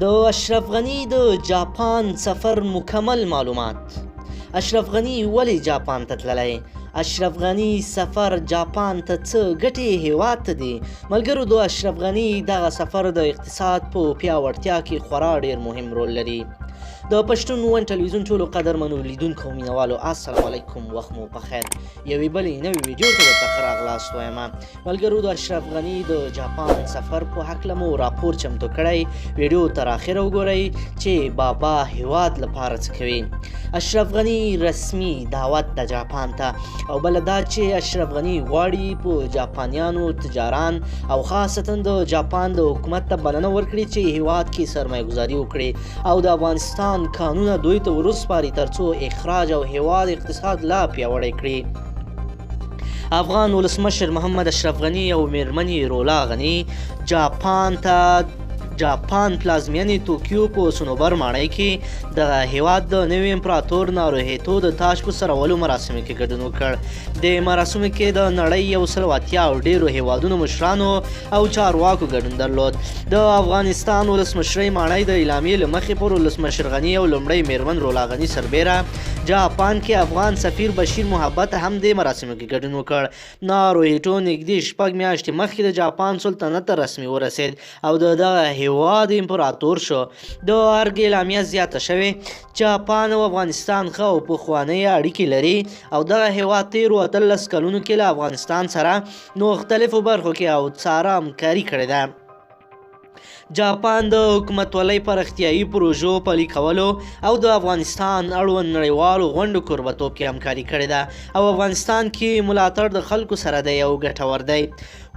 د اشرف غني د جاپان سفر مکمل معلومات. اشرف غني ولې جاپان ته تللی؟ اشرف غني سفر جاپان ته څه ګټې هیواد ته دي؟ ملګرو، د اشرف غني دغه سفر د اقتصاد په پیاوړتیا کې خورا ډیر مهم رول لري. د پښتون ون ټلویزیون ټولو قدرمنو لیدونکو او مینوالو، السلام علیکم، وخت مو په خیر. یوې بلې نوې ویډیو ته درته ښه راغلاست وایم. ملګرو، د اشرف غني د جاپان سفر په هکله مو راپور چمتو کړی، ویډیو تر اخره وګورئ چې بابا هیواد لپاره څه کوي. اشرف غني رسمي دعوت د جاپان ته، او بل دا چې اشرف غني غواړي په جاپانیانو تجاران او خاصتا د جاپان د حکومت ته بلنه ورکړي چې هیواد کې سرمایه ګذاري وکړي او د افغانستان کانونه دوی ته وروسپاري، ترڅو اخراج او هیواد اقتصاد لا پیاوړی کړي. افغان ولسمشر محمد اشرف غني او میرمنې رولا غني جاپان ته جاپان پلازمینې توکیو په سنوبر ماڼۍ کې دغه هیواد د نوي امپراتور ناروهیتو د تاج په سرولو مراسمو کې ګډون وکړ. د مراسمو کې د نړۍ 180 او ډیرو هیوادونو مشرانو او چارواکو ګډون درلود. د افغانستان ولسمشرۍ ماڼۍ د اعلامیې له مخې، پر ولسمشر غني او لومړۍ میرمن رولا غني سربیره جاپان کې افغان سفیر بشیر محبت هم دې مراسمو کې ګډون وکړ. ناروهیټو نږدې 6 میاشتې مخکې د جاپان سلطنت ته رسمي ورسید او د دغه هیواد امپراتور شو. د ارګ اعلامیه زیاته شوې، جاپان او افغانستان ښه او پخوانۍ اړیکې لري او دغه هیواد تیرو 18 کلونو کې له افغانستان سره مختلفو برخو کې او څاره همکاري کړې ده. جاپان د حکومتولۍ پراختیایي پروژو پلي کولو او د افغانستان اړوند نړیوالو غونډو کوربتوب کې همکاري کړې ده او افغانستان کې ملاتړ د خلکو سره دی او ګټور دی.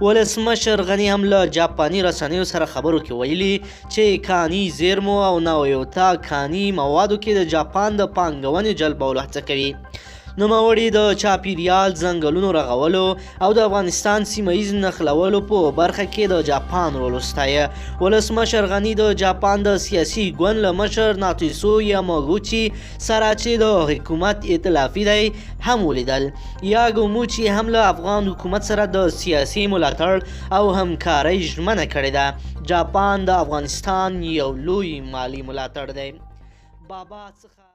ولسمشر غني هم له جاپاني رسنیو سره خبرو کې ویلي چې کاني زیرمو او نویوتا کاني موادو کې د جاپان د پانګونې جلبولو هڅه کوي. نوموړي د چاپیریال، ځنګلونو رغولو او د افغانستان سیمه ییز نښلولو په برخه کې د جاپان رول وستایه. ولسمشر غني د جاپان د سیاسي ګوند له مشر ناتیسو یاماګوچي سره چې د حکومت ائتلافي دی هم ولیدل. یاګوموچي هم له افغان حکومت سره د سیاسي ملاتړ او همکارۍ ژمنه کړې ده. جاپان د افغانستان یو لوی مالي ملاتړ دی. بابا څخه